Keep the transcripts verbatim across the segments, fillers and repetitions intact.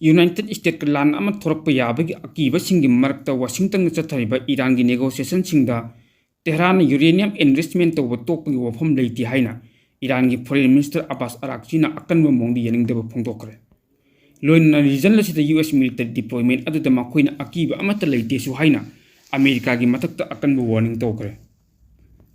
United ꯁ꯭ꯇꯦꯠꯀ ꯂꯥꯟ ꯑꯃ ꯊꯣꯔꯛꯄ ꯌꯥꯕꯒꯤ ꯑꯀꯤꯕꯁꯤꯡꯒꯤ ꯃꯔꯛꯇ ꯋꯥꯁꯤꯡꯇꯟꯒ ꯆꯠꯊꯔꯤꯕ ꯏꯔꯥꯟꯒꯤ ꯅꯦꯒꯣꯁꯤꯌꯦꯁꯟꯁꯤꯡꯗ ꯇꯦꯍꯔꯥꯟꯅ ꯌꯨꯔꯦꯅꯤꯌꯝ ꯑꯦꯟꯔꯤꯆꯃꯦꯟ ꯇꯧꯕ ꯇꯣꯛꯄꯒꯤ ꯋꯥꯐꯝ ꯂꯩꯇꯦ ꯍꯥꯏꯅ ꯏꯔꯥꯟꯒꯤ ꯐꯣꯔꯦꯟ ꯃꯤꯅꯤꯁꯇꯔ ꯑꯕꯥꯁ ꯑꯔꯥꯛꯆꯤꯅ ꯑꯀꯟꯕ ꯃꯑꯣꯡꯗ ꯌꯥꯅꯤꯡꯗꯕ ꯐꯣꯡꯗꯣꯛꯈ꯭ꯔꯦ꯫ ꯂꯣꯏꯅꯅ ꯔꯤꯖꯟ ꯑꯁꯤꯗ ꯌꯨ ꯑꯦꯁ ꯃꯤꯂꯤꯇꯔꯤ ꯗꯤꯄ꯭ꯂꯣꯏꯃꯦꯟ ꯑꯗꯨꯗ ꯃꯈꯣꯏꯅ ꯑꯀꯤꯕ ꯑꯃꯠꯇ ꯂꯩꯇꯦꯁꯨ ꯍꯥꯏꯅ ꯑꯃꯦꯔꯤꯀꯥꯒꯤ ꯃꯊꯛꯇ ꯑꯀꯟꯕ ꯋꯥꯔꯅꯤꯡ ꯇꯧꯈ꯭ꯔꯦ꯫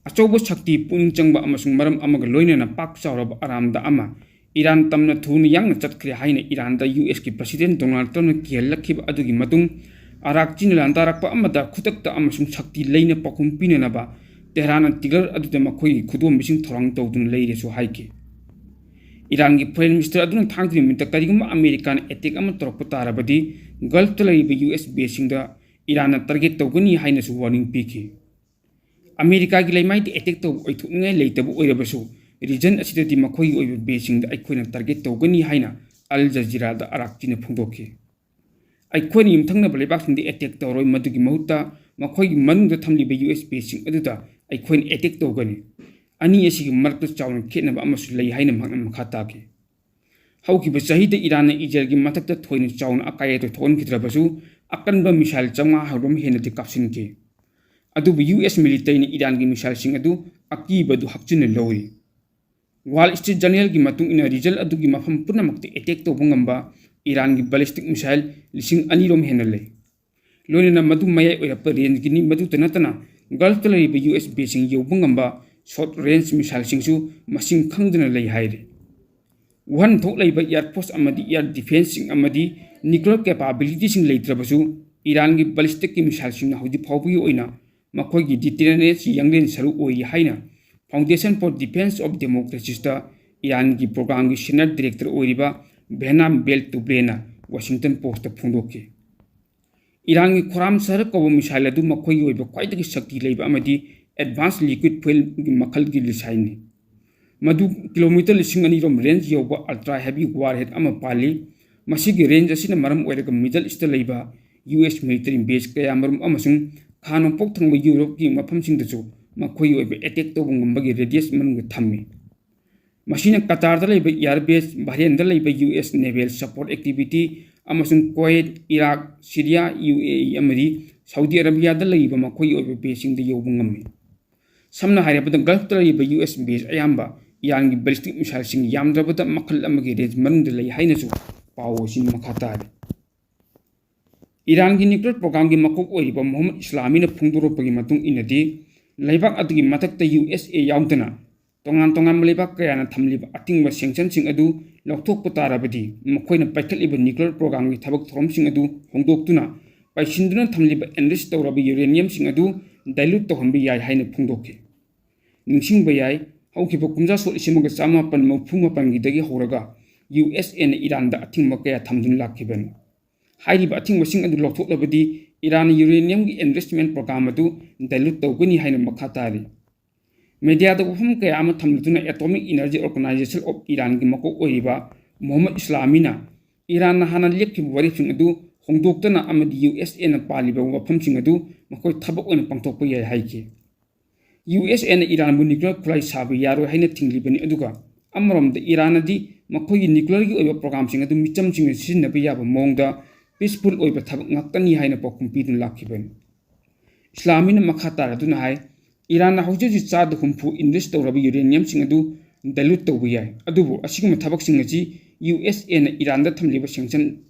ꯑꯆꯧꯕ ꯁꯛꯇꯤ, ꯄꯨꯛꯅꯤꯡ ꯆꯪꯕ ꯑꯃꯁꯨꯡ ꯃꯔꯝ ꯑꯃꯒ ꯂꯣꯏꯅꯅ ꯄꯥꯛ ꯆꯥꯎꯔꯕ ꯑꯔꯥꯝꯗ ꯑꯃ ꯏꯔꯥꯟ ꯇꯝꯅ ꯊꯨꯅ ꯌꯥꯡꯅ ꯆꯠꯈ꯭ꯔꯦ ꯍꯥꯏꯅ ꯏꯔꯥꯟꯗ ꯌꯨ ꯑꯦꯁꯀꯤ ꯄ꯭ꯔꯁꯤꯗꯦꯟ ꯗꯣꯅꯥꯜꯗ ꯇ꯭ꯔꯝꯞꯅ ꯀꯤꯍꯜꯂꯛꯈꯤꯕ ꯑꯗꯨꯒꯤ ꯃꯇꯨꯡ ꯑꯔꯥꯛꯆꯤꯅ ꯂꯥꯟꯗꯥꯔꯛꯄ ꯑꯃꯗ ꯈꯨꯗꯛꯇ ꯑꯃꯁꯨꯡ ꯁꯛꯇꯤ ꯂꯩꯅ ꯄꯥꯎꯈꯨꯝ ꯄꯤꯅꯅꯕ ꯇꯦꯍꯔꯥꯟꯅ ꯇꯤꯒꯔ ꯑꯗꯨꯗ ꯃꯈꯣꯏꯒꯤ ꯈꯨꯗꯣꯝꯕꯤꯁꯤꯡ ꯊꯧꯔꯥꯡ ꯇꯧꯗꯨꯅ ꯂꯩꯔꯦꯁꯨ ꯍꯥꯏꯈꯤ꯫ ꯏꯔꯥꯟꯒꯤ ꯐꯣꯔꯦꯟ ꯃꯤꯅꯤꯁꯇꯔ ꯑꯗꯨꯅ ꯊꯥꯡꯖ ꯅꯨꯃꯤꯠꯇ ꯀꯔꯤꯒꯨꯝꯕ ꯑꯃꯦꯔꯤꯀꯥꯅ ꯑꯦꯇꯦꯛ ꯑꯃ ꯇꯧꯔꯛꯄ ꯇꯥꯔꯕꯗꯤ ꯒꯜꯐꯇ ꯂꯩꯔꯤꯕ ꯌꯨ ꯑꯦꯁ ꯕꯦꯁꯁꯤꯡꯗ ꯏꯔꯥꯟꯅ ꯇꯥꯔꯒꯦꯠ ꯇꯧꯒꯅꯤ ꯍꯥꯏꯅꯁꯨ ꯋꯥꯔꯅꯤꯡ ꯄꯤꯈꯤ꯫ ꯑꯃꯦꯔꯤꯀꯥꯒꯤ ꯂꯩꯃꯥꯏꯗ ꯑꯦꯇꯦꯛ ꯇꯧꯕ ꯑꯣꯏꯊꯣꯛꯅꯤꯡꯉꯥꯏ ꯂꯩꯇꯕ ꯑꯣꯏꯔꯕꯁꯨ ꯔꯤꯖꯟ ꯑꯁꯤꯗꯗꯤ ꯃꯈꯣꯏꯒꯤ ꯑꯣꯏꯕ ꯕꯦꯁꯁꯤꯡꯗ ꯑꯩꯈꯣꯏꯅ ꯇꯥꯔꯒꯦꯠ ꯇꯧꯒꯅꯤ ꯍꯥꯏꯅ ꯑꯜ ꯖꯖꯤꯔꯥꯗ ꯑꯔꯥꯛꯆꯤꯅ ꯐꯣꯡꯗꯣꯛꯈꯤ꯫ ꯑꯩꯈꯣꯏꯅ ꯌꯨꯝꯊꯪꯅꯕ ꯂꯩꯕꯥꯛꯁꯤꯡꯗ ꯑꯦꯇꯦꯛ ꯇꯧꯔꯣꯏ, ꯃꯗꯨꯒꯤ ꯃꯍꯨꯠꯇ ꯃꯈꯣꯏꯒꯤ ꯃꯅꯨꯡꯗ ꯊꯝꯂꯤꯕ ꯌꯨ ꯑꯦꯁ ꯕꯦꯁꯁꯤꯡ ꯑꯗꯨꯗ ꯑꯩꯈꯣꯏꯅ ꯑꯦꯇꯦꯛ ꯇꯧꯒꯅꯤ꯫ ꯑꯅꯤ ꯑꯁꯤꯒꯤ ꯃꯔꯛꯇ ꯆꯥꯎꯅ ꯈꯦꯠꯅꯕ ꯑꯃꯁꯨ ꯂꯩ ꯍꯥꯏꯅ ꯃꯍꯥꯛꯅ ꯃꯈꯥ ꯇꯥꯈꯤ꯫ ꯍꯧꯈꯤꯕ ꯆꯍꯤꯗ ꯏꯔꯥꯟꯅ ꯏꯖꯔꯦꯜꯒꯤ ꯃꯊꯛꯇ ꯊꯣꯏꯅ ꯆꯥꯎꯅ ꯑꯀꯥꯏ ꯑꯇꯣꯏ ꯊꯣꯛꯍꯟꯈꯤꯗ꯭ꯔꯕꯁꯨ ꯑꯀꯟꯕ ꯃꯤꯁꯥꯏꯜ ꯆꯥꯝꯃꯉꯥ ꯍꯦꯟꯅꯗꯤ ꯀꯥꯞꯁꯤꯟꯈꯤ꯫ ꯑꯗꯨꯕꯨ ꯌꯨ ꯑꯦꯁ ꯃꯤꯂꯤꯇꯔꯤꯅ ꯏꯔꯥꯟꯒꯤ ꯃꯤꯁꯥꯏꯜꯁꯤꯡ ꯑꯗꯨ ꯑꯀꯤꯕ ꯑꯗꯨ ꯍꯛꯆꯤꯟꯅ ꯂꯧꯔꯤ꯫ ꯋꯥꯜ ꯁ꯭ꯇ꯭ꯔꯤꯠ ꯖꯔꯅꯦꯜꯒꯤ ꯃꯇꯨꯡ ꯏꯟꯅ ꯔꯤꯖꯟ ꯑꯗꯨꯒꯤ ꯃꯐꯝ ꯄꯨꯝꯅꯃꯛꯇ ꯑꯦꯇꯦꯛ ꯇꯧꯕ ꯉꯝꯕ ꯏꯔꯥꯟꯒꯤ ꯕꯦꯂꯤꯁꯇꯤꯛ ꯃꯤꯁꯥꯏꯜ ꯂꯤꯁꯤꯡ ꯑꯅꯤꯔꯣꯝ ꯍꯦꯟꯅ ꯂꯩ꯫ ꯂꯣꯏꯅꯅ ꯃꯗꯨ ꯃꯌꯥꯏ ꯑꯣꯏꯔꯛꯄ ꯔꯦꯟꯖꯀꯤꯅꯤ꯫ ꯃꯗꯨꯇ ꯅꯠꯇꯅ ꯒꯜꯐꯇ ꯂꯩꯔꯤꯕ ꯌꯨ ꯑꯦꯁ ꯕꯦꯁꯁꯤꯡ ꯌꯧꯕ ꯉꯝꯕ ꯁꯣꯔꯠ ꯔꯦꯟꯖ ꯃꯤꯁꯥꯏꯜꯁꯤꯡꯁꯨ ꯃꯁꯤꯡ ꯈꯪꯗꯅ ꯂꯩ ꯍꯥꯏꯔꯤ꯫ ꯋꯥꯍꯟꯊꯣꯛ ꯂꯩꯕ ꯑꯦꯌꯔ ꯐꯣꯔꯁ ꯑꯃꯗꯤ ꯑꯦꯌꯔ ꯗꯤꯐꯦꯟꯁꯁꯤꯡ ꯑꯃꯗꯤ ꯅ꯭ꯌꯨꯀ꯭ꯂꯤꯌꯔ ꯀꯦꯄꯥꯕꯤꯂꯤꯇꯤꯁꯤꯡ ꯂꯩꯇ꯭ꯔꯕꯁꯨ ꯏꯔꯥꯟꯒꯤ ꯕꯦꯂꯤꯁꯇꯤꯛꯀꯤ ꯃꯤꯁꯥꯏꯜꯁꯤꯡꯅ ꯍꯧꯖꯤꯛ ꯐꯥꯎꯕꯒꯤ ꯑꯣꯏꯅ ꯃꯈꯣꯏꯒꯤ ꯗꯤꯇꯔꯦꯟꯁ ꯌꯥꯡꯂꯦꯟ ꯁꯔꯨ ꯑꯣꯏꯔꯤ ꯍꯥꯏꯅ Foundation for Defense of Democracyꯗ ꯏꯔꯥꯟꯒꯤ ꯄ꯭ꯔꯣꯒ꯭ꯔꯥꯝꯒꯤ ꯁꯦꯅꯤꯌꯔ ꯗꯤꯔꯦꯛꯇꯔ ꯑꯣꯏꯔꯤꯕ ꯚꯦꯅꯥꯝ ꯕꯦꯜ ꯇꯨꯕ꯭ꯔꯦꯅ ꯋꯥꯁꯤꯡꯇꯟ ꯄꯣꯁꯇ ꯐꯣꯡꯗꯣꯛꯈꯤ꯫ ꯏꯔꯥꯟꯒꯤ ꯈꯣꯔꯥꯝ ꯁꯍꯔ ꯀꯧꯕ ꯃꯤꯁꯥꯏꯜ ꯑꯗꯨ ꯃꯈꯣꯏꯒꯤ ꯑꯣꯏꯕ ꯈ꯭ꯋꯥꯏꯗꯒꯤ ꯁꯛꯇꯤ ꯂꯩꯕ ꯑꯃꯗꯤ ꯑꯦꯗꯚꯥꯟꯁ ꯂꯤꯀ꯭ꯋꯤꯗ ꯐ꯭ꯌꯨꯑꯦꯜꯒꯤ ꯃꯈꯜꯒꯤ ꯃꯤꯁꯥꯏꯜꯅꯤ꯫ ꯃꯗꯨ ꯀꯤꯂꯣꯃꯤꯇꯔ ꯂꯤꯁꯤꯡ ꯑꯅꯤꯔꯣꯝ ꯔꯦꯟꯖ ꯌꯧꯕ ꯑꯜꯇ꯭ꯔꯥ ꯍꯦꯚꯤ ꯋꯥꯔꯍꯦꯗ ꯑꯃ ꯄꯥꯜꯂꯤ꯫ ꯃꯁꯤꯒꯤ ꯔꯦꯟꯖ ꯑꯁꯤꯅ ꯃꯔꯝ ꯑꯣꯏꯔꯒ ꯃꯤꯗꯜ ꯏꯁꯇ ꯂꯩꯕ ꯌꯨ ꯑꯦꯁ ꯃꯤꯂꯤꯇꯔꯤ ꯕꯦꯁ ꯀꯌꯥꯃꯔꯨꯝ ꯑꯃꯁꯨꯡ ꯈꯥ ꯅꯣꯡꯄꯣꯛ ꯊꯪꯕ ꯌꯨꯔꯣꯞꯀꯤ ꯃꯐꯝꯁꯤꯡꯗꯁꯨ ꯃꯈꯣꯏꯒꯤ ꯑꯣꯏꯕ ꯑꯦꯇꯦꯛ ꯇꯧꯕ ꯉꯝꯕꯒꯤ ꯔꯦꯗꯤꯌꯁ ꯃꯅꯨꯡꯗ ꯊꯝꯃꯤ꯫ ꯃꯁꯤꯅ ꯀꯇꯥꯔꯗ ꯂꯩꯕ ꯑꯦꯌꯔ ꯕꯦꯁ, ꯕꯍꯔꯦꯟꯗ ꯂꯩꯕ U S naval support activity, ꯑꯃꯁꯨꯡ Kuwait, Iraq, Syria, U A E ꯑꯃꯗꯤ ꯁꯥꯎꯗꯤ ꯑꯔꯥꯕꯤꯌꯥꯗ ꯂꯩꯔꯤꯕ ꯃꯈꯣꯏꯒꯤ ꯑꯣꯏꯕ ꯕꯦꯁꯁꯤꯡꯗ ꯌꯧꯕ ꯉꯝꯃꯤ꯫ ꯁꯝꯅ ꯍꯥꯏꯔꯕꯗ, ꯒꯜꯐꯇ ꯂꯩꯔꯤꯕ ꯌꯨ ꯑꯦꯁ ꯕꯦꯁ ꯑꯌꯥꯝꯕ ꯏꯔꯥꯟꯒꯤ ꯕꯦꯂꯤꯁꯇꯤꯛ ꯃꯤꯁꯥꯏꯜꯁꯤꯡ ꯌꯥꯝꯗ꯭ꯔꯕꯗ ꯃꯈꯜ ꯑꯃꯒꯤ ꯔꯦꯟꯖ ꯃꯅꯨꯡꯗ ꯂꯩ ꯍꯥꯏꯅꯁꯨ ꯄꯥꯎ ꯑꯁꯤꯅ ꯃꯈꯥ ꯇꯥꯔꯤ꯫ ꯏꯔꯥꯟꯒꯤ ꯅ꯭ꯌꯨꯀ꯭ꯂꯤꯌꯔ ꯄ꯭ꯔꯣꯒ꯭ꯔꯥꯝꯒꯤ ꯃꯀꯣꯛ ꯑꯣꯏꯔꯤꯕ ꯃꯨꯍꯝꯃꯗ ꯏꯁꯂꯥꯃꯤꯅ ꯐꯣꯡꯗꯣꯔꯛꯄꯒꯤ ꯃꯇꯨꯡ ꯏꯟꯅꯗꯤ, ꯂꯩꯕꯥꯛ ꯑꯗꯨꯒꯤ ꯃꯊꯛꯇ ꯌꯨ ꯑꯦꯁ ꯑꯦ ꯌꯥꯎꯗꯅ ꯇꯣꯉꯥꯟ ꯇꯣꯉꯥꯟꯕ ꯂꯩꯕꯥꯛ ꯀꯌꯥꯅ ꯊꯝꯂꯤꯕ ꯑꯇꯤꯡꯕ ꯁꯦꯡꯁꯟꯁꯤꯡ ꯑꯗꯨ ꯂꯧꯊꯣꯛꯄ ꯇꯥꯔꯕꯗꯤ, ꯃꯈꯣꯏꯅ ꯄꯥꯏꯈꯠꯂꯤꯕ ꯅ꯭ꯌꯨꯀ꯭ꯂꯤꯌꯔ ꯄ꯭ꯔꯣꯒ꯭ꯔꯥꯝꯒꯤ ꯊꯕꯛ ꯊꯧꯔꯝꯁꯤꯡ ꯑꯗꯨ ꯍꯣꯡꯗꯣꯛꯇꯨꯅ, ꯄꯥꯏꯁꯤꯟꯗꯨꯅ ꯊꯝꯂꯤꯕ ꯑꯦꯟꯔꯤꯆ ꯇꯧꯔꯕ ꯌꯨꯔꯦꯅꯤꯌꯝꯁꯤꯡ ꯑꯗꯨ ꯗꯥꯏꯂꯨꯠ ꯇꯧꯍꯟꯕ ꯌꯥꯏ ꯍꯥꯏꯅ ꯐꯣꯡꯗꯣꯛꯈꯤ꯫ ꯅꯤꯡꯁꯤꯡꯕ ꯌꯥꯏ, ꯍꯧꯈꯤꯕ ꯀꯨꯝꯖꯥ ꯁꯣꯛ ꯂꯤꯁꯤꯡ ꯑꯃꯒ ꯆꯥꯃꯥꯄꯟ ꯃꯔꯤꯐꯨ ꯃꯥꯄꯟꯒꯤꯗꯒꯤ ꯍꯧꯔꯒ ꯌꯨ ꯑꯦꯁ ꯑꯦꯅ ꯏꯔꯥꯟꯗ ꯑꯊꯤꯡꯕ ꯀꯌꯥ ꯊꯝꯗꯨꯅ ꯂꯥꯛꯈꯤꯕꯅꯤ꯫ ꯍꯥꯏꯔꯤꯕ ꯑꯊꯤꯡꯕꯁꯤꯡ ꯑꯗꯨ ꯂꯧꯊꯣꯛꯂꯕꯗꯤ, ꯏꯔꯥꯟꯅ ꯌꯨꯔꯦꯅꯤꯌꯝꯒꯤ ꯑꯦꯟꯔꯤꯆꯃꯦꯟ ꯄ꯭ꯔꯣꯒ꯭ꯔꯥꯝ ꯑꯗꯨ ꯗꯥꯏꯂꯨꯠ ꯇꯧꯒꯅꯤ ꯍꯥꯏꯅ ꯃꯈꯥ ꯇꯥꯔꯤ꯫ ꯃꯦꯗꯤꯌꯥꯗ ꯋꯥꯐꯝ ꯀꯌꯥ ꯑꯃ ꯊꯝꯂꯗꯨꯅ, ꯑꯦꯇꯣꯃꯤꯛ ꯏꯅꯔꯖꯤ ꯑꯣꯔꯒꯅꯥꯏꯖꯦꯁꯟ ꯑꯣꯐ ꯏꯔꯥꯟꯒꯤ ꯃꯀꯣꯛ ꯑꯣꯏꯔꯤꯕ ꯃꯨꯍꯝꯃꯗ ꯏꯁꯂꯥꯃꯤꯅ ꯏꯔꯥꯟꯅ ꯍꯥꯟꯅ ꯂꯦꯞꯈꯤꯕ ꯋꯥꯔꯦꯞꯁꯤꯡ ꯑꯗꯨ ꯍꯣꯡꯗꯣꯛꯇꯅ ꯑꯃꯗꯤ ꯌꯨ ꯑꯦꯁ ꯑꯦꯅ ꯄꯥꯜꯂꯤꯕ ꯋꯥꯐꯝꯁꯤꯡ ꯑꯗꯨ ꯃꯈꯣꯏ ꯊꯕꯛ ꯑꯣꯏꯅ ꯄꯥꯡꯊꯣꯛꯄ ꯌꯥꯏ ꯍꯥꯏꯈꯤ꯫ ꯌꯨ ꯑꯦꯁ ꯑꯦꯅ ꯏꯔꯥꯟꯕꯨ ꯅ꯭ꯌꯨꯀ꯭ꯂꯤꯌꯔ ꯈꯨꯠꯂꯥꯏ ꯁꯥꯕ ꯌꯥꯔꯣꯏ ꯍꯥꯏꯅ ꯊꯤꯡꯂꯤꯕꯅꯤ, ꯑꯗꯨꯒ ꯑꯃꯔꯣꯝꯗ ꯏꯔꯥꯟꯅꯗꯤ ꯃꯈꯣꯏꯒꯤ ꯅ꯭ꯌꯨꯀ꯭ꯂꯤꯌꯔꯒꯤ ꯑꯣꯏꯕ ꯄ꯭ꯔꯣꯒ꯭ꯔꯥꯝꯁꯤꯡ ꯑꯗꯨ ꯃꯤꯆꯝꯁꯤꯡꯅ ꯁꯤꯖꯤꯟꯅꯕ ꯌꯥꯕ ꯃꯑꯣꯡꯗ ꯄꯤꯁꯐꯨꯜ ꯑꯣꯏꯕ ꯊꯕꯛ ꯉꯥꯛꯇꯅꯤ ꯍꯥꯏꯅ ꯄꯥꯎꯈꯨꯝ ꯄꯤꯗꯨꯅ ꯂꯥꯛꯈꯤꯕꯅꯤ꯫ ꯏꯁꯂꯥꯃꯤꯅ ꯃꯈꯥ ꯇꯥꯔꯗꯨꯅ ꯍꯥꯏ, ꯏꯔꯥꯟꯅ ꯍꯧꯖꯤꯛ ꯍꯧꯖꯤꯛ ꯆꯥꯗ ꯍꯨꯝꯐꯨ ꯏꯟꯔꯤꯆ ꯇꯧꯔꯕ ꯌꯨꯔꯦꯅꯤꯌꯝꯁꯤꯡ ꯑꯗꯨ ꯗꯥꯏꯂꯨꯠ ꯇꯧꯕ ꯌꯥꯏ, ꯑꯗꯨꯕꯨ ꯑꯁꯤꯒꯨꯝꯕ ꯊꯕꯛꯁꯤꯡ ꯑꯁꯤ ꯌꯨ ꯑꯦꯁ ꯑꯦꯅ ꯏꯔꯥꯟꯗ ꯊꯝꯂꯤꯕ ꯁꯦꯡꯁꯟ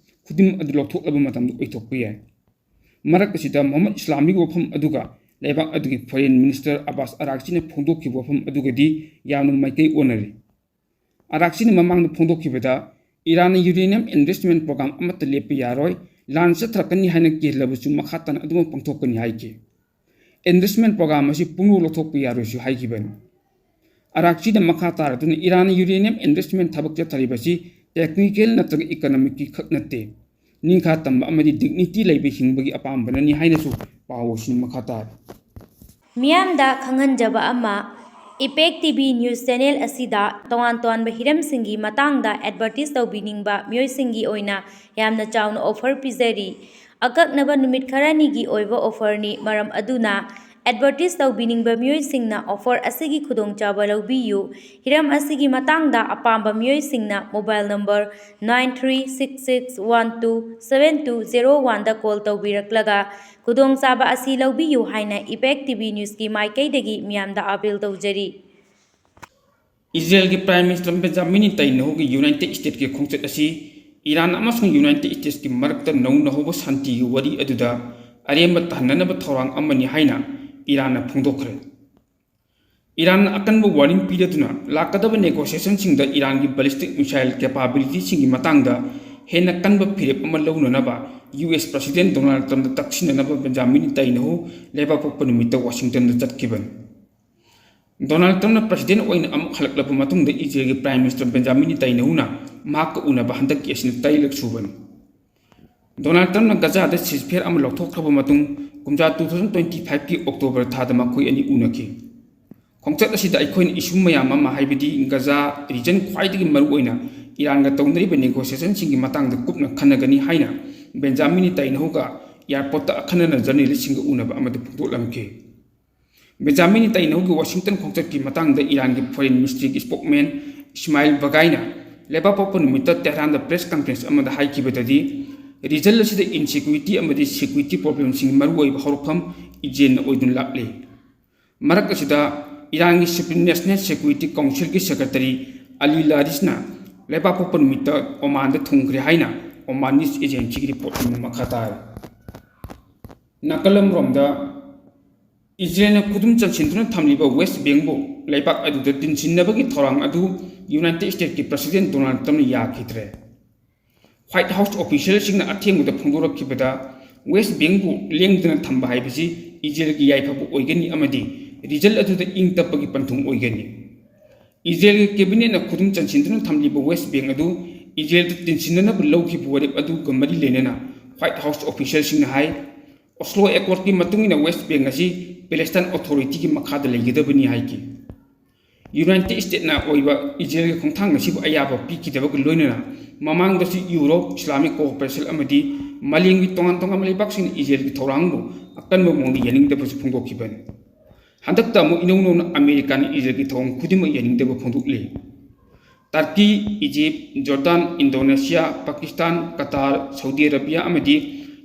ꯈꯨꯗꯤꯡꯃꯛ ꯑꯗꯨ ꯂꯧꯊꯣꯛꯂꯕ ꯃꯇꯝꯗ ꯑꯣꯏꯊꯣꯛꯄ ꯌꯥꯏ꯫ ꯃꯔꯛ ꯑꯁꯤꯗ, ꯃꯨꯍꯝꯃꯗ ꯏꯁꯂꯥꯃꯤꯒꯤ ꯋꯥꯐꯝ ꯑꯗꯨꯒ ꯂꯩꯕꯥꯛ ꯑꯗꯨꯒꯤ ꯐꯣꯔꯦꯟ ꯃꯤꯅꯤꯁꯇꯔ ꯑꯕꯥꯁ ꯑꯔꯥꯛꯆꯤꯅ ꯐꯣꯡꯗꯣꯛꯈꯤꯕ ꯋꯥꯐꯝ ꯑꯗꯨꯒꯗꯤ ꯌꯥꯝꯅ ꯃꯥꯏꯀꯩ ꯑꯣꯟꯅꯔꯤ꯫ ꯑꯔꯥꯛꯆꯤꯅ ꯃꯃꯥꯡꯗ ꯐꯣꯡꯗꯣꯛꯈꯤꯕꯗ, ꯏꯔꯥꯟꯅ ꯌꯨꯔꯦꯅꯤꯌꯝ ꯑꯦꯟꯔꯤꯆꯃꯦꯟ ꯄ꯭ꯔꯣꯒ꯭ꯔꯥꯝ ꯑꯃꯠꯇ ꯂꯦꯞꯄ ꯌꯥꯔꯣꯏ, ꯂꯥꯟ ꯆꯠꯊꯔꯛꯀꯅꯤ ꯍꯥꯏꯅ ꯀꯤꯍꯜꯂꯕꯁꯨ ꯃꯈꯥ ꯇꯥꯅ ꯑꯗꯨꯃꯛ ꯄꯥꯡꯊꯣꯛꯀꯅꯤ ꯍꯥꯏꯈꯤ꯫ ꯑꯦꯟꯔꯤꯆꯃꯦꯟ ꯄ꯭ꯔꯣꯒ꯭ꯔꯥꯝ ꯑꯁꯤ ꯄꯨꯡꯂꯧ ꯂꯧꯊꯣꯛꯄ ꯌꯥꯔꯣꯏꯁꯨ ꯍꯥꯏꯈꯤꯕꯅꯤ꯫ ꯑꯔꯥꯛꯆꯤꯅ ꯃꯈꯥ ꯇꯥꯔꯗꯨꯅ, ꯏꯔꯥꯟꯅ ꯌꯨꯔꯦꯅꯤꯌꯝ ꯑꯦꯟꯔꯤꯆꯃꯦꯟ ꯊꯕꯛ ꯆꯠꯊꯔꯤꯕꯁꯤ ꯇꯦꯛꯅꯤꯀꯦꯜ ꯅꯠꯇ꯭ꯔꯒ ꯏꯀꯣꯅꯣꯃꯤꯛꯀꯤ ꯈꯛ ꯅꯠꯇꯦ, ꯅꯤꯡꯈꯥ ꯇꯝꯕ ꯑꯃꯗꯤ ꯗꯤꯒꯅꯤꯇꯤ ꯂꯩꯕ ꯍꯤꯡꯕꯒꯤ ꯑꯄꯥꯝꯕꯅꯅꯤ ꯍꯥꯏꯅꯁꯨ ꯄꯥꯎ ꯑꯁꯤꯅ ꯃꯈꯥ ꯇꯥꯔꯤ꯫ ꯃꯤꯌꯥꯝꯗ ꯈꯪꯍꯟꯖꯕ ꯑꯃ, ꯏꯄꯦꯛ ꯇꯤ ꯚꯤ ꯅ꯭ꯌꯨꯁ ꯆꯦꯅꯦꯜ ꯑꯁꯤꯗ ꯇꯣꯉꯥꯟ ꯇꯣꯉꯥꯟꯕ ꯍꯤꯔꯝꯁꯤꯡꯒꯤ ꯃꯇꯥꯡꯗ ꯑꯦꯗꯚꯔꯇꯤꯁ ꯇꯧꯕꯤꯅꯤꯡꯕ ꯃꯤꯑꯣꯏꯁꯤꯡꯒꯤ ꯑꯣꯏꯅ ꯌꯥꯝꯅ ꯆꯥꯎꯅ ꯑꯣꯐꯔ ꯄꯤꯖꯔꯤ꯫ ꯑꯀꯛꯅꯕ ꯅꯨꯃꯤꯠ ꯈꯔꯅꯤꯒꯤ ꯑꯣꯏꯕ ꯑꯣꯐꯔꯅꯤ, ꯃꯔꯝ ꯑꯗꯨꯅ ꯑꯦꯗꯚꯔꯇꯤꯁ ꯇꯧꯕꯤꯅꯤꯡꯕ ꯃꯤꯑꯣꯏꯁꯤꯡꯅ ꯑꯣꯐꯔ ꯑꯁꯤꯒꯤ ꯈꯨꯗꯣꯡꯆꯥꯕ ꯂꯧꯕꯤꯌꯨ꯫ ꯍꯤꯔꯝ ꯑꯁꯤꯒꯤ ꯃꯇꯥꯡꯗ ꯑꯄꯥꯝꯕ ꯃꯤꯑꯣꯏꯁꯤꯡꯅ mobile number nine three six six one two seven two zero one ꯗ ꯀꯣꯜ ꯇꯧꯕꯤꯔꯛꯂꯒ ꯈꯨꯗꯣꯡꯆꯥꯕ ꯑꯁꯤ ꯂꯧꯕꯤꯌꯨ ꯍꯥꯏꯅ ꯏꯝꯄꯦꯛ ꯇꯤ ꯚꯤ ꯅ꯭ꯌꯨꯁꯀꯤ ꯃꯥꯏꯀꯩꯗꯒꯤ ꯃꯤꯌꯥꯝꯗ ꯑꯥꯄꯤꯜ ꯇꯧꯖꯔꯤ꯫ ꯏꯖꯔꯦꯜꯒꯤ ꯄ꯭ꯔꯥꯏꯝ ꯃꯤꯅꯤꯁꯇꯔ ꯕꯦꯟꯖꯥꯃꯤꯟ ꯅꯦꯇꯟꯌꯥꯍꯨꯒꯤ ꯌꯨꯅꯥꯏꯇꯦꯗ ꯁ꯭ꯇꯦꯠꯁꯀꯤ ꯈꯣꯡꯆꯠ ꯑꯁꯤ ꯏꯔꯥꯟ ꯑꯃꯁꯨꯡ ꯌꯨꯅꯥꯏꯇꯦꯗ ꯁ꯭ꯇꯦꯠꯁꯀꯤ ꯃꯔꯛꯇ ꯅꯧꯅ ꯍꯧꯕ ꯁꯥꯟꯇꯤꯒꯤ ꯋꯥꯔꯤ ꯑꯗꯨꯗ ꯑꯔꯦꯝꯕ ꯇꯥꯍꯟꯅꯅꯕ ꯊꯧꯔꯥꯡ ꯑꯃꯅꯤ ꯍꯥꯏꯅ ꯏꯔꯥꯟꯅ ꯐꯣꯡꯗꯣꯛꯈ꯭ꯔꯦ꯫ ꯏꯔꯥꯟꯅ ꯑꯀꯟꯕ ꯋꯥꯔꯅꯤꯡ ꯄꯤꯔꯗꯨꯅ ꯂꯥꯛꯀꯗꯕ ꯅꯦꯒꯣꯁꯤꯌꯦꯁꯟꯁꯤꯡꯗ ꯏꯔꯥꯟꯒꯤ ꯕꯦꯂꯤꯁꯇꯤꯛ ꯃꯤꯁꯥꯏꯜ ꯀꯦꯄꯥꯕꯤꯂꯤꯇꯤꯁꯤꯡꯒꯤ ꯃꯇꯥꯡꯗ ꯍꯦꯟꯅ ꯀꯟꯕ ꯐꯤꯔꯦꯞ ꯑꯃ ꯂꯧꯅꯅꯕ U S president Donald ꯇ꯭ꯔꯝꯞꯅ ꯇꯛꯁꯤꯟꯅꯅꯕ Benjamin ꯅꯦꯇꯟꯌꯥꯍꯨ ꯂꯩꯕꯥꯛꯄꯣꯛꯄ ꯅꯨꯃꯤꯠꯇ ꯋꯥꯁꯤꯡꯇꯟꯗ ꯆꯠꯈꯤꯕꯅꯤ꯫ ꯗꯣꯅꯥꯜꯗ ꯇ꯭ꯔꯝꯞꯅ ꯄ꯭ꯔꯁꯤꯗꯦꯟ ꯑꯣꯏꯅ ꯑꯃꯨꯛ ꯍꯜꯂꯛꯂꯕ ꯃꯇꯨꯡꯗ ꯏꯖꯔꯦꯜꯒꯤ ꯄ꯭ꯔꯥꯏꯝ ꯃꯤꯅꯤꯁꯇꯔ ꯕꯦꯟꯖꯥꯃꯤꯟ ꯅꯦꯇꯟꯌꯥꯍꯨꯅ ꯃꯍꯥꯛꯀ ꯎꯅꯕ ꯍꯟꯗꯛꯀꯤ ꯑꯁꯤꯅ ꯇꯔꯦꯠꯂꯛ ꯁꯨꯕꯅꯤ꯫ ꯗꯣꯅꯥꯜꯗ ꯇ꯭ꯔꯝꯞꯅ ꯒꯖꯥꯗ ꯁꯤꯖꯐꯦꯌꯔ ꯑꯃ ꯂꯧꯊꯣꯛꯈ꯭ꯔꯕ ꯃꯇꯨꯡ ꯀꯨꯝꯖꯥ two thousand twenty fiveꯀꯤ October ꯊꯥꯗ ꯃꯈꯣꯏ ꯑꯅꯤ ꯎꯅꯈꯤ꯫ ꯈꯣꯡꯆꯠ ꯑꯁꯤꯗ ꯑꯩꯈꯣꯏꯅ ꯏꯁꯨ ꯃꯌꯥꯝ ꯑꯃ, ꯍꯥꯏꯕꯗꯤ ꯒꯖꯥ ꯔꯤꯖꯟ ꯈ꯭ꯋꯥꯏꯗꯒꯤ ꯃꯔꯨꯑꯣꯏꯅ ꯏꯔꯥꯟꯒ ꯇꯧꯅꯔꯤꯕ ꯅꯦꯒꯣꯁꯤꯌꯦꯁꯟꯁꯤꯡꯒꯤ ꯃꯇꯥꯡꯗ ꯀꯨꯞꯅ ꯈꯟꯅꯒꯅꯤ ꯍꯥꯏꯅ ꯕꯦꯟꯖꯥꯃꯤꯟ ꯅꯦꯇꯟꯌꯥꯍꯨꯒ ꯑꯦꯌꯥꯔꯄꯣꯔꯠꯇ ꯑꯈꯟꯅꯅ ꯖꯔꯅꯦꯂꯤꯁꯁꯤꯡꯒ ꯎꯅꯕ ꯑꯃꯗ ꯐꯣꯡꯗꯣꯛꯂꯝꯈꯤ꯫ ꯕꯦꯟꯖꯥꯃꯤꯟ ꯅꯦꯇꯟꯌꯥꯍꯨꯒꯤ ꯋꯥꯁꯤꯡꯇꯟ ꯈꯣꯡꯆꯠꯀꯤ ꯃꯇꯥꯡꯗ ꯏꯔꯥꯟꯒꯤ ꯐꯣꯔꯦꯟ ꯃꯤꯅꯤꯁꯇ꯭ꯔꯤꯒꯤ ꯁ꯭ꯄꯣꯛꯃꯦꯟ ꯏꯁꯃꯥꯏꯜ ꯕꯒꯥꯏꯅ ꯂꯩꯕꯥꯛꯄꯣꯛꯄ ꯅꯨꯃꯤꯠꯇ ꯇꯦꯍꯔꯥꯟꯗ ꯄ꯭ꯔꯦꯁ ꯀꯟꯐꯔꯦꯟꯁ ꯑꯃꯗ ꯍꯥꯏꯈꯤꯕꯗꯗꯤ, ꯔꯤꯖꯟ ꯑꯁꯤꯗ ꯏꯟꯁꯦꯀ꯭ꯌꯨꯔꯤꯇꯤ ꯑꯃꯗꯤ ꯁꯦꯀ꯭ꯌꯨꯔꯤꯇꯤ ꯄ꯭ꯔꯣꯕ꯭ꯂꯦꯝꯁꯤꯡꯒꯤ ꯃꯔꯨꯑꯣꯏꯕ ꯍꯧꯔꯛꯐꯝ ꯏꯖꯔꯦꯜꯅ ꯑꯣꯏꯗꯨꯅ ꯂꯥꯛꯂꯤ꯫ ꯃꯔꯛ ꯑꯁꯤꯗ ꯏꯔꯥꯟꯒꯤ ꯁꯨꯄ꯭ꯔꯤꯝ ꯅꯦꯁꯅꯦꯜ ꯁꯦꯀ꯭ꯌꯨꯔꯤꯇꯤ ꯀꯥꯎꯟꯁꯤꯜꯒꯤ ꯁꯦꯀ꯭ꯔꯦꯇꯔꯤ ꯑꯂꯤ ꯂꯥꯔꯤꯁꯅ ꯂꯩꯕꯥꯛꯄꯣꯛꯄ ꯅꯨꯃꯤꯠꯇ ꯑꯣꯃꯥꯟꯗ ꯊꯨꯡꯈ꯭ꯔꯦ ꯍꯥꯏꯅ ꯑꯣꯃꯥꯟ ꯅ꯭ꯌꯨꯁ ꯑꯦꯖꯦꯟꯁꯤꯒꯤ ꯔꯤꯄꯣꯔꯠ ꯑꯃꯅ ꯃꯈꯥ ꯇꯥꯔꯤ꯫ ꯅꯥꯀꯜ ꯑꯃꯔꯣꯝꯗ, ꯏꯖꯔꯦꯜꯅ ꯈꯨꯗꯨꯝ ꯆꯟꯁꯤꯟꯗꯨꯅ ꯊꯝꯂꯤꯕ ꯋꯦꯁ ꯕꯦꯡꯕꯨ ꯂꯩꯕꯥꯛ ꯑꯗꯨꯗ ꯇꯤꯟꯁꯤꯟꯅꯕꯒꯤ ꯊꯧꯔꯥꯡ ꯑꯗꯨ ꯌꯨꯅꯥꯏꯇꯦꯗ ꯁ꯭ꯇꯦꯠꯀꯤ ꯄ꯭ꯔꯁꯤꯗꯦꯟ ꯗꯣꯅꯥꯜꯗ ꯇ꯭ꯔꯝꯞꯅ ꯌꯥꯈꯤꯗ꯭ꯔꯦ꯫ ꯋꯥꯏꯠ ꯍꯥꯎꯁ ꯑꯣꯐꯤꯁꯤꯌꯦꯜꯁꯤꯡꯅ ꯑꯊꯦꯡꯕꯗ ꯐꯣꯡꯗꯣꯔꯛꯈꯤꯕꯗ, ꯋꯦꯁ ꯕꯦꯡꯕꯨ ꯂꯦꯡꯗꯅ ꯊꯝꯕ ꯍꯥꯏꯕꯁꯤ ꯏꯖꯔꯦꯜꯒꯤ ꯌꯥꯏꯐꯕ ꯑꯣꯏꯒꯅꯤ ꯑꯃꯗꯤ ꯔꯤꯖꯜ ꯑꯗꯨꯗ ꯏꯪ ꯇꯞꯄꯒꯤ ꯄꯟꯊꯨꯡ ꯑꯣꯏꯒꯅꯤ꯫ ꯏꯖꯔꯦꯜꯒꯤ ꯀꯦꯕꯤꯅꯦꯠꯅ ꯈꯨꯗꯨꯝ ꯆꯟꯁꯤꯟꯗꯨꯅ ꯊꯝꯂꯤꯕ ꯋꯦꯁ ꯕꯦꯡ ꯑꯗꯨ ꯏꯖꯔꯦꯜꯗ ꯇꯤꯟꯁꯤꯟꯅꯅꯕ ꯂꯧꯈꯤꯕ ꯋꯥꯔꯦꯞ ꯑꯗꯨꯒ ꯃꯔꯤ ꯂꯩꯅꯅ ꯋꯥꯏꯠ ꯍꯥꯎꯁ ꯑꯣꯐꯤꯁꯤꯌꯦꯜꯁꯤꯡꯅ ꯍꯥꯏ, ꯑꯣꯁꯂꯣ ꯑꯦꯀꯣꯔꯗꯀꯤ ꯃꯇꯨꯡ ꯏꯟꯅ ꯋꯦꯁ ꯕꯦꯡ ꯑꯁꯤ ꯄꯦꯂꯦꯁꯇꯥꯏꯟ ꯑꯣꯊꯣꯔꯤꯇꯤꯒꯤ ꯃꯈꯥꯗ ꯂꯩꯒꯗꯕꯅꯤ ꯍꯥꯏꯈꯤ꯫ ꯌꯨꯅꯥꯏꯇꯦꯗ ꯁ꯭ꯇꯦꯠꯅ ꯑꯣꯏꯕ ꯏꯖꯔꯦꯜꯒꯤ ꯈꯣꯡꯊꯥꯡ ꯑꯁꯤꯕꯨ ꯑꯌꯥꯕ ꯄꯤꯈꯤꯗꯕꯒ ꯂꯣꯏꯅꯅ ꯃꯃꯥꯡꯗꯁꯨ ꯌꯨꯔꯣꯞ, ꯏꯁꯂꯥꯃꯤꯛ ꯀꯣꯑꯣꯄꯔꯦꯁꯟ ꯑꯃꯗꯤ ꯃꯥꯂꯦꯝꯒꯤ ꯇꯣꯉꯥꯟ ꯇꯣꯉꯥꯟꯕ ꯂꯩꯕꯥꯛꯁꯤꯡꯅ ꯏꯖꯔꯦꯜꯒꯤ ꯊꯧꯔꯥꯡꯕꯨ ꯑꯀꯟꯕ ꯃꯑꯣꯡꯗ ꯌꯥꯅꯤꯡꯗꯕꯁꯨ ꯐꯣꯡꯗꯣꯛꯈꯤꯕꯅꯤ꯫ ꯍꯟꯗꯛꯇ ꯑꯃꯨꯛ ꯏꯅꯧ ꯅꯧꯅ ꯑꯃꯦꯔꯤꯀꯥꯅ ꯏꯖꯔꯦꯜꯒꯤ ꯊꯧꯑꯣꯡ ꯈꯨꯗꯤꯡꯃꯛ ꯌꯥꯅꯤꯡꯗꯕ ꯐꯣꯡꯗꯣꯛꯂꯤ꯫ Turkey, Egypt, Jordan, Indonesia, Pakistan, Qatar, Saudi Arabia ꯑꯃꯗꯤ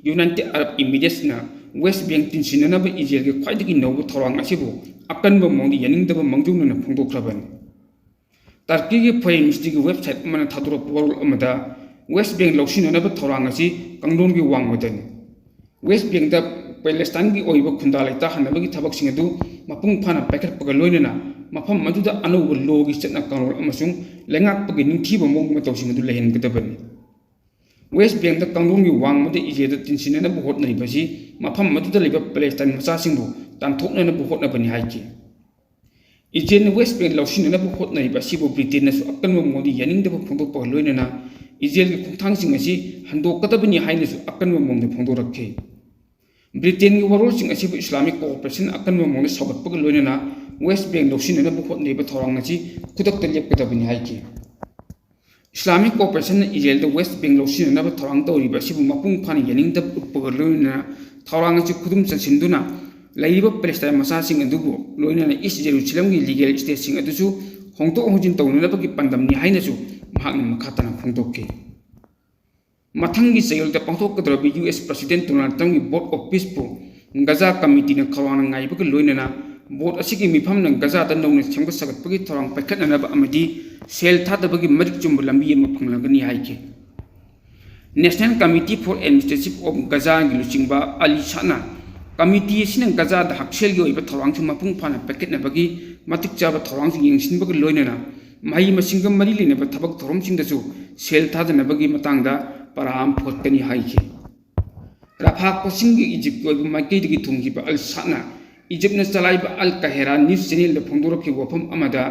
ꯌꯨꯅꯥꯏꯇꯦꯗ ꯑꯔꯕ ꯏꯃꯤꯔꯦꯠꯁꯅ ꯋꯦꯁ ꯕꯦꯡ ꯇꯤꯟꯁꯤꯟꯅꯅꯕ ꯏꯖꯔꯦꯜꯒꯤ ꯈ꯭ꯋꯥꯏꯗꯒꯤ ꯅꯧꯕ ꯊꯧꯔꯥꯡ ꯑꯁꯤꯕꯨ ꯑꯀꯟꯕ ꯃꯑꯣꯡꯗ ꯌꯥꯅꯤꯡꯗꯕ ꯃꯥꯡꯖꯧꯅꯅ ꯐꯣꯡꯗꯣꯛꯈ꯭ꯔꯕꯅꯤ꯫ ꯇꯔꯀꯤꯒꯤ ꯐꯣꯔꯦꯟ ꯃꯤꯅꯤꯁꯇ꯭ꯔꯤꯒꯤ ꯋꯦꯕꯁꯥꯏꯠ ꯑꯃꯅ ꯊꯥꯗꯣꯔꯛꯄ ꯋꯥꯔꯣꯜ ꯑꯃꯗ ꯋꯦꯁ ꯕꯦꯡ ꯂꯧꯁꯤꯟꯅꯅꯕ ꯊꯧꯔꯥꯡ ꯑꯁꯤ ꯀꯥꯡꯂꯣꯟꯒꯤ ꯋꯥꯡꯃꯗꯅꯤ꯫ ꯋꯦꯁ ꯕꯦꯡꯗ ꯄꯦꯂꯦꯁꯇꯥꯏꯟꯒꯤ ꯑꯣꯏꯕ ꯈꯨꯟꯗꯥ ꯂꯩꯇꯥꯍꯟꯅꯕꯒꯤ ꯊꯕꯛꯁꯤꯡ ꯑꯗꯨ ꯃꯄꯨꯡ ꯐꯥꯅ ꯄꯥꯏꯈꯠꯄꯒ ꯂꯣꯏꯅꯅ ꯃꯐꯝ ꯑꯗꯨꯗ ꯑꯅꯧꯕ ꯂꯣꯒꯤ ꯆꯠꯅ ꯀꯥꯡꯂꯣꯟ ꯑꯃꯁꯨꯡ ꯂꯩꯉꯥꯛꯄꯒꯤ ꯅꯤꯡꯊꯤꯕ ꯃꯑꯣꯡ ꯃꯇꯧꯁꯤꯡ ꯑꯗꯨ ꯂꯩꯍꯟꯒꯗꯕꯅꯤ꯫ ꯋꯦꯁ ꯕꯦꯡꯗ ꯀꯥꯡꯂꯣꯟꯒꯤ ꯋꯥꯡꯃꯗ ꯏꯖꯔꯦꯜꯗ ꯇꯤꯟꯁꯤꯟꯅꯅꯕ ꯍꯣꯠꯅꯔꯤꯕꯁꯤ ꯃꯐꯝ ꯑꯗꯨꯗ ꯂꯩꯕ ꯄꯦꯂꯦꯁꯇꯥꯏꯟ ꯃꯆꯥꯁꯤꯡꯕꯨ ꯇꯥꯟꯊꯣꯛꯅꯅꯕ ꯍꯣꯠꯅꯕꯅꯤ ꯍꯥꯏꯈꯤ꯫ ꯏꯖꯔꯦꯜꯅ ꯋꯦꯁ ꯕꯦꯡ ꯂꯧꯁꯤꯟꯅꯅꯕ ꯍꯣꯠꯅꯔꯤꯕ ꯑꯁꯤꯕꯨ ꯕ꯭ꯔꯤꯇꯦꯟꯅꯁꯨ ꯑꯀꯟꯕ ꯃꯑꯣꯡꯗ ꯌꯥꯅꯤꯡꯗꯕ ꯐꯣꯡꯗꯣꯛꯄꯒ ꯂꯣꯏꯅꯅ ꯏꯖꯔꯦꯜꯒꯤ ꯈꯣꯡꯊꯥꯡꯁꯤꯡ ꯑꯁꯤ ꯍꯟꯗꯣꯛꯀꯗꯕꯅꯤ ꯍꯥꯏꯅꯁꯨ ꯑꯀꯟꯕ ꯃꯑꯣꯡꯗ ꯐꯣꯡꯗꯣꯔꯛꯈꯤ꯫ ꯕ꯭ꯔꯤꯇꯦꯟꯒꯤ ꯋꯥꯔꯣꯜꯁꯤꯡ ꯑꯁꯤꯕꯨ ꯏꯁꯂꯥꯃꯤꯛ ꯀꯣꯑꯣꯄꯔꯦꯁꯟ ꯑꯀꯟꯕ ꯃꯑꯣꯡꯗ ꯁꯧꯒꯠꯄꯒ ꯂꯣꯏꯅꯅ ꯋꯦꯁ ꯕꯦꯡ ꯂꯧꯁꯤꯟꯅꯅꯕ ꯍꯣꯠꯅꯔꯤꯕ ꯊꯧꯔꯥꯡ ꯑꯁꯤ ꯈꯨꯗꯛꯇ ꯂꯦꯞꯀꯗꯕꯅꯤ ꯍꯥꯏꯈꯤ꯫ ꯏꯁꯂꯥꯃꯤꯛ ꯀꯣꯑꯣꯄꯔꯦꯁꯟꯅ ꯏꯖꯔꯦꯜꯗ ꯋꯦꯁ ꯕꯦꯡ ꯂꯧꯁꯤꯟꯅꯅꯕ ꯊꯧꯔꯥꯡ ꯇꯧꯔꯤꯕ ꯑꯁꯤꯕꯨ ꯃꯄꯨꯡ ꯐꯥꯅ ꯌꯥꯅꯤꯡꯗꯕ ꯎꯠꯄꯒ ꯂꯣꯏꯅꯅ ꯊꯧꯔꯥꯡ ꯑꯁꯤ ꯈꯨꯗꯨꯝ ꯆꯟꯁꯤꯟꯗꯨꯅ ꯂꯩꯔꯤꯕ ꯄꯦꯂꯦꯁꯇꯥꯏꯟ ꯃꯆꯥꯁꯤꯡ ꯑꯗꯨꯕꯨ ꯂꯣꯏꯅꯅ ꯏꯁ ꯖꯦꯔꯨꯁꯂꯝꯒꯤ ꯂꯤꯒꯦꯜ ꯁ꯭ꯇꯦꯠꯁꯤꯡ ꯑꯗꯨꯁꯨ ꯍꯣꯡꯗꯣꯛ ꯍꯣꯡꯖꯤꯟ ꯇꯧꯅꯅꯕꯒꯤ ꯄꯥꯟꯗꯝꯅꯤ ꯍꯥꯏꯅꯁꯨ ꯃꯍꯥꯛꯅ ꯃꯈꯥ ꯇꯥꯅ ꯐꯣꯡꯗꯣꯛꯈꯤ꯫ ꯃꯊꯪꯒꯤ ꯆꯌꯣꯜꯗ ꯄꯥꯡꯊꯣꯛꯀꯗꯧꯔꯤꯕ ꯌꯨ ꯑꯦꯁ ꯄ꯭ꯔꯁꯤꯗꯦꯟꯠ ꯗꯣꯅꯥꯜꯗ ꯇ꯭ꯔꯝꯞꯀꯤ ꯕꯣꯔꯗ ꯑꯣꯐ ꯄꯤꯁꯄꯨ ꯒꯖꯥ ꯀꯃꯤꯇꯤꯅ ꯈꯧꯔꯥꯡꯅ ꯉꯥꯏꯕꯒ ꯂꯣꯏꯅꯅ ꯕꯣꯔꯗ ꯑꯁꯤꯒꯤ ꯃꯤꯐꯝꯅ ꯒꯖꯥꯗ ꯅꯧꯅ ꯁꯦꯝꯒꯠ ꯁꯥꯒꯠꯄꯒꯤ ꯊꯧꯔꯥꯡ ꯄꯥꯏꯈꯠꯅꯅꯕ ꯑꯃꯗꯤ ꯁꯦꯜ ꯊꯥꯗꯕꯒꯤ ꯃꯔꯤꯛ ꯆꯨꯝꯕ ꯂꯝꯕꯤ ꯑꯃ ꯐꯪꯂꯒꯅꯤ ꯍꯥꯏꯈꯤ꯫ National Committee for Administration of Gaza ꯒꯤ ꯂꯨꯆꯤꯡꯕ ꯑꯂꯤ ꯁꯥꯠꯅ ꯀꯃꯤꯇꯤ ꯑꯁꯤꯅ ꯒꯖꯥꯗ ꯍꯛꯁꯦꯜꯒꯤ ꯑꯣꯏꯕ ꯊꯧꯔꯥꯡꯁꯤꯡ ꯃꯄꯨꯡ ꯐꯥꯅ ꯄꯥꯏꯈꯠꯅꯕꯒꯤ ꯃꯇꯤꯛ ꯆꯥꯕ ꯊꯧꯔꯥꯡꯁꯤꯡ ꯌꯦꯡꯁꯤꯟꯕꯒ ꯂꯣꯏꯅꯅ ꯃꯍꯩ ꯃꯁꯤꯡꯒ ꯃꯔꯤ ꯂꯩꯅꯕ ꯊꯕꯛ ꯊꯧꯔꯝꯁꯤꯡꯗꯁꯨ ꯁꯦꯜ ꯊꯥꯗꯅꯕꯒꯤ ꯃꯇꯥꯡꯗ ꯄꯔꯥ ꯑꯃ ꯐꯣꯡꯒꯠꯀꯅꯤ ꯍꯥꯏꯈꯤ꯫ ꯔꯐꯥ ꯀ꯭ꯔꯣꯁꯤꯡꯒꯤ ꯏꯖꯤꯞꯀꯤ ꯑꯣꯏꯕ ꯃꯥꯏꯀꯩꯗꯒꯤ ꯊꯨꯡꯈꯤꯕ ꯑꯜ ꯁꯥꯠꯅ ꯏꯖꯤꯞꯅ ꯆꯂꯥꯏꯕ ꯑꯜ ꯀꯍꯦꯔꯥ ꯅ꯭ꯌꯨꯁ ꯆꯦꯅꯦꯜꯗ ꯐꯣꯡꯗꯣꯔꯛꯈꯤꯕ ꯋꯥꯐꯝ ꯑꯃꯗ,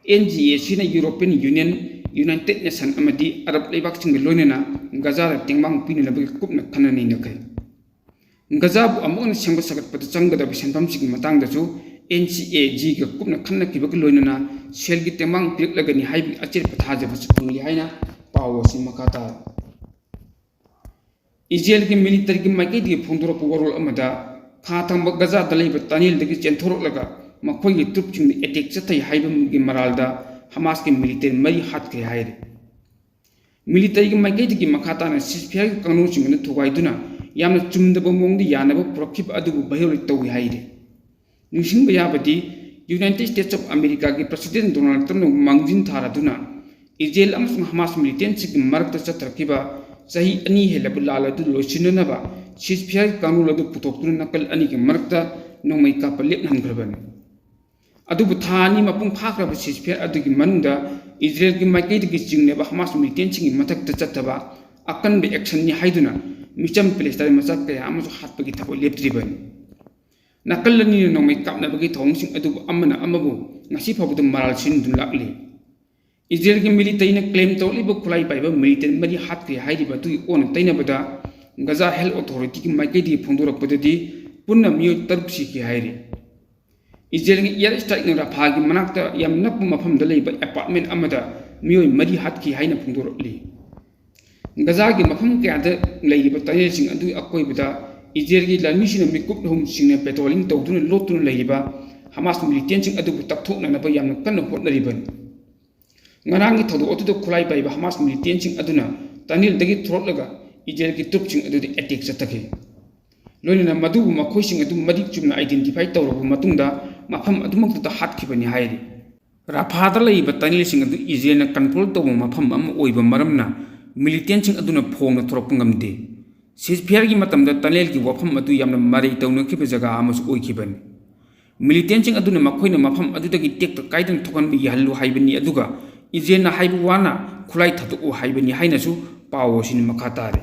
ꯑꯦꯟ ꯖꯤ ꯑꯦ ꯁꯤꯅ ꯌꯨꯔꯣꯄꯤꯌꯟ ꯌꯨꯅꯤꯌꯟ, ꯌꯨꯅꯥꯏꯇꯦꯗ ꯅꯦꯁꯟ ꯑꯃꯗꯤ ꯑꯔꯕ ꯂꯩꯕꯥꯛꯁꯤꯡꯒ ꯂꯣꯏꯅꯅ ꯒꯖꯥꯗ ꯇꯦꯡꯕꯥꯡ ꯄꯤꯅꯅꯕꯒꯤ ꯀꯨꯞꯅ ꯈꯟꯅ ꯅꯩꯅꯈ꯭ꯔꯦ꯫ ꯒꯖꯥꯕꯨ ꯑꯃꯨꯛ ꯍꯟꯅ ꯁꯦꯝꯒꯠ ꯁꯥꯒꯠꯄꯗ ꯆꯪꯒꯗꯕ ꯁꯦꯟꯐꯝꯁꯤꯡꯒꯤ ꯃꯇꯥꯡꯗꯁꯨ ꯑꯦꯟ ꯁꯤ ꯑꯦ ꯖꯤꯒ ꯀꯨꯞꯅ ꯈꯟꯅꯈꯤꯕꯒ ꯂꯣꯏꯅꯅ ꯁꯦꯜꯒꯤ ꯇꯦꯡꯕꯥꯡ ꯄꯤꯔꯛꯂꯒꯅꯤ ꯍꯥꯏꯕꯒꯤ ꯑꯆꯦꯠꯄ ꯊꯥꯖꯕꯁꯨ ꯐꯪꯂꯤ ꯍꯥꯏꯅ ꯄꯥꯎ ꯑꯁꯤ ꯃꯈꯥ ꯇꯥꯔꯤ꯫ ꯏꯖꯔꯦꯜꯒꯤ ꯃꯤꯂꯤꯇꯔꯤꯒꯤ ꯃꯥꯏꯀꯩꯗꯒꯤ ꯐꯣꯡꯗꯣꯔꯛꯄ ꯋꯥꯔꯣꯜ ꯑꯃꯗ, ꯈꯥ ꯊꯪꯕ ꯒꯖꯥꯗ ꯂꯩꯕ tunnelꯗꯒꯤ ꯆꯦꯟꯊꯣꯔꯛꯂꯒ ꯃꯈꯣꯏꯒꯤ troops ꯁꯤꯡꯗ attack ꯆꯠꯊꯩ ꯍꯥꯏꯕꯒꯤ ꯃꯔꯥꯜꯗ ꯍꯃꯥꯁꯀꯤ military ꯃꯔꯤ ꯍꯥꯠꯈ꯭ꯔꯦ ꯍꯥꯏꯔꯤ꯫ Militaryꯒꯤ ꯃꯥꯏꯀꯩꯗꯒꯤ ꯃꯈꯥ ꯇꯥꯅ ceasefireꯒꯤ ꯀꯥꯡꯂꯣꯟꯁꯤꯡ ꯑꯗꯨ ꯊꯨꯒꯥꯏꯗꯨꯅ ꯌꯥꯝꯅ ꯆꯨꯝꯗꯕ ꯃꯑꯣꯡꯗ ꯌꯥꯅꯕ ꯄꯨꯔꯛꯈꯤꯕ ꯑꯗꯨꯕꯨ violate ꯇꯧꯏ ꯍꯥꯏꯔꯤ꯫ ꯅꯤꯡꯁꯤꯡꯕ ꯌꯥꯕꯗꯤ, United States of Americaꯒꯤ President Donald Trumpꯅ ꯃꯥꯡꯖꯤꯟ ꯊꯥꯔꯗꯨꯅ ꯏꯖꯔꯦꯜ ꯑꯃꯁꯨꯡ ꯍꯃꯥꯁ militantꯁꯤꯡꯒꯤ ꯃꯔꯛꯇ ꯆꯠꯊꯔꯛꯈꯤꯕ ꯆꯍꯤ ꯑꯅꯤ ꯍꯦꯜꯂꯕ ꯂꯥꯜ ꯑꯗꯨ ꯂꯣꯏꯁꯤꯟꯅꯅꯕ ceasefireꯒꯤ ꯀꯥꯡꯂꯣꯟ ꯑꯗꯨ ꯄꯨꯊꯣꯛꯇꯨꯅ ꯅꯥꯀꯜ ꯑꯅꯤꯒꯤ ꯃꯔꯛꯇ ꯅꯣꯡꯃꯩ ꯀꯥꯞꯄ ꯂꯦꯞꯍꯟꯈ꯭ꯔꯕꯅꯤ꯫ ꯑꯗꯨꯕꯨ ꯊꯥ ꯑꯅꯤ ꯃꯄꯨꯡ ꯐꯥꯈ꯭ꯔꯕ ceasefire ꯑꯗꯨꯒꯤ ꯃꯅꯨꯡꯗ ꯏꯖꯔꯦꯜꯒꯤ ꯃꯥꯏꯀꯩꯗꯒꯤ ꯆꯤꯡꯅꯕ ꯍꯃꯥꯁ militantꯁꯤꯡꯒꯤ ꯃꯊꯛꯇ ꯆꯠꯊꯕ ꯑꯀꯟꯕ actionꯅꯤ ꯍꯥꯏꯗꯨꯅ ꯃꯤꯆꯝ ꯄꯦꯂꯦꯁꯇꯥꯏꯟ ꯃꯆꯥ ꯀꯌꯥ ꯑꯃꯁꯨ ꯍꯥꯠꯄꯒꯤ ꯊꯕꯛ ꯂꯦꯞꯇ꯭ꯔꯤꯕꯅꯤ꯫ ꯅꯥꯀꯜ ꯑꯅꯤꯅ ꯅꯣꯡꯃꯩ ꯀꯥꯞꯅꯕꯒꯤ ꯊꯧꯑꯣꯡꯁꯤꯡ ꯑꯗꯨꯕꯨ ꯑꯃꯅ ꯑꯃꯕꯨ ꯉꯁꯤ ꯐꯥꯎꯕꯗ ꯃꯔꯥꯜ ꯁꯤꯟꯗꯨꯅ ꯂꯥꯛꯂꯤ꯫ ꯏꯖꯔꯦꯜꯒꯤ militaryꯅ claim ꯇꯧꯔꯛꯂꯤꯕ ꯈꯨꯠꯂꯥꯏ ꯄꯥꯏꯕ military ꯃꯔꯤ ꯍꯥꯠꯈ꯭ꯔꯦ ꯍꯥꯏꯔꯤꯕ ꯑꯗꯨꯒꯤ ꯑꯣꯟꯅ ꯇꯩꯅꯕꯗ, ꯒꯖꯥ Health Authorityꯒꯤ ꯃꯥꯏꯀꯩꯗꯒꯤ ꯐꯣꯡꯗꯣꯔꯛꯄꯗꯗꯤ ꯄꯨꯟꯅ ꯃꯤꯑꯣꯏ ꯇꯔꯨꯛ ꯁꯤꯈꯤ ꯍꯥꯏꯔꯤ꯫ ꯏꯖꯔꯦꯜꯒꯤ air strikeꯅ ꯔꯥꯐꯥꯒꯤ ꯃꯅꯥꯛꯇ ꯌꯥꯝ ꯅꯛꯄ ꯃꯐꯝꯗ ꯂꯩꯕ apartment ꯑꯃꯗ ꯃꯤꯑꯣꯏ ꯃꯔꯤ ꯍꯥꯠꯈꯤ ꯍꯥꯏꯅ ꯐꯣꯡꯗꯣꯔꯛꯂꯤ꯫ ꯒꯖꯥꯒꯤ ꯃꯐꯝ ꯀꯌꯥꯗ ꯂꯩꯔꯤꯕ tunnelꯁꯤꯡ ꯑꯗꯨꯒꯤ ꯑꯀꯣꯏꯕꯗ ꯏꯖꯔꯦꯜꯒꯤ ꯂꯥꯟꯃꯤꯁꯤꯡꯅ ꯃꯤꯀꯨꯞ ꯂꯍꯨꯝꯁꯤꯡꯅ patrolling ꯇꯧꯗꯨꯅ ꯂꯣꯠꯇꯨꯅ ꯂꯩꯔꯤꯕ ꯍꯃꯥꯁ militantꯁꯤꯡ ꯑꯗꯨꯕꯨ ꯇꯛꯊꯣꯛꯅꯅꯕ ꯌꯥꯝꯅ ꯀꯟꯅ ꯍꯣꯠꯅꯔꯤꯕꯅꯤ꯫ ꯉꯔꯥꯡꯒꯤ ꯊꯧꯗꯣꯛ ꯑꯗꯨꯗ ꯈꯨꯠꯂꯥꯏ ꯄꯥꯏꯕ ꯍꯃꯥꯁ militantꯁꯤꯡ ꯑꯗꯨꯅ tunnelꯗꯒꯤ ꯊꯣꯔꯛꯂꯒ ꯏꯖꯔꯦꯜꯒꯤ troops ꯁꯤꯡ ꯑꯗꯨꯗ attack ꯆꯠꯊꯈꯤ꯫ ꯂꯣꯏꯅꯅ ꯃꯗꯨꯕꯨ ꯃꯈꯣꯏꯁꯤꯡ ꯑꯗꯨ ꯃꯔꯤꯛ ꯆꯨꯝꯅ identify ꯇꯧꯔꯕ ꯃꯇꯨꯡꯗ ꯃꯐꯝ ꯑꯗꯨꯃꯛꯇꯗ ꯍꯥꯠꯈꯤꯕꯅꯤ ꯍꯥꯏꯔꯤ꯫ ꯔꯥꯐꯥꯗ ꯂꯩꯔꯤꯕ tunnelꯁꯤꯡ ꯑꯗꯨ ꯏꯖꯔꯦꯜꯅ control ꯇꯧꯕ ꯃꯐꯝ ꯑꯃ ꯑꯣꯏꯕ ꯃꯔꯝꯅ militantꯁꯤꯡ ꯑꯗꯨꯅ ꯐꯣꯡꯅ ꯊꯣꯔꯛꯄ ꯉꯝꯗꯦ꯫ Ceasefireꯒꯤ ꯃꯇꯝꯗ tunnelꯒꯤ ꯋꯥꯐꯝ ꯑꯗꯨ ꯌꯥꯝꯅ ꯃꯔꯩ ꯇꯧꯅꯈꯤꯕ ꯖꯒꯥ ꯑꯃꯁꯨ ꯑꯣꯏꯈꯤꯕꯅꯤ꯫ Militantꯁꯤꯡ ꯑꯗꯨꯅ ꯃꯈꯣꯏꯅ ꯃꯐꯝ ꯑꯗꯨꯗꯒꯤ ꯇꯦꯛꯇ ꯀꯥꯏꯗꯅ ꯊꯣꯛꯍꯟꯕ ꯌꯥꯍꯜꯂꯨ ꯍꯥꯏꯕꯅꯤ, ꯑꯗꯨꯒ ꯏꯖꯔꯦꯜꯅ ꯍꯥꯏꯕ ꯋꯥꯅ ꯈꯨꯠꯂꯥꯏ ꯊꯥꯗꯣꯛꯎ ꯍꯥꯏꯕꯅꯤ ꯍꯥꯏꯅꯁꯨ ꯄꯥꯎ ꯑꯁꯤꯅ ꯃꯈꯥ ꯇꯥꯔꯤ꯫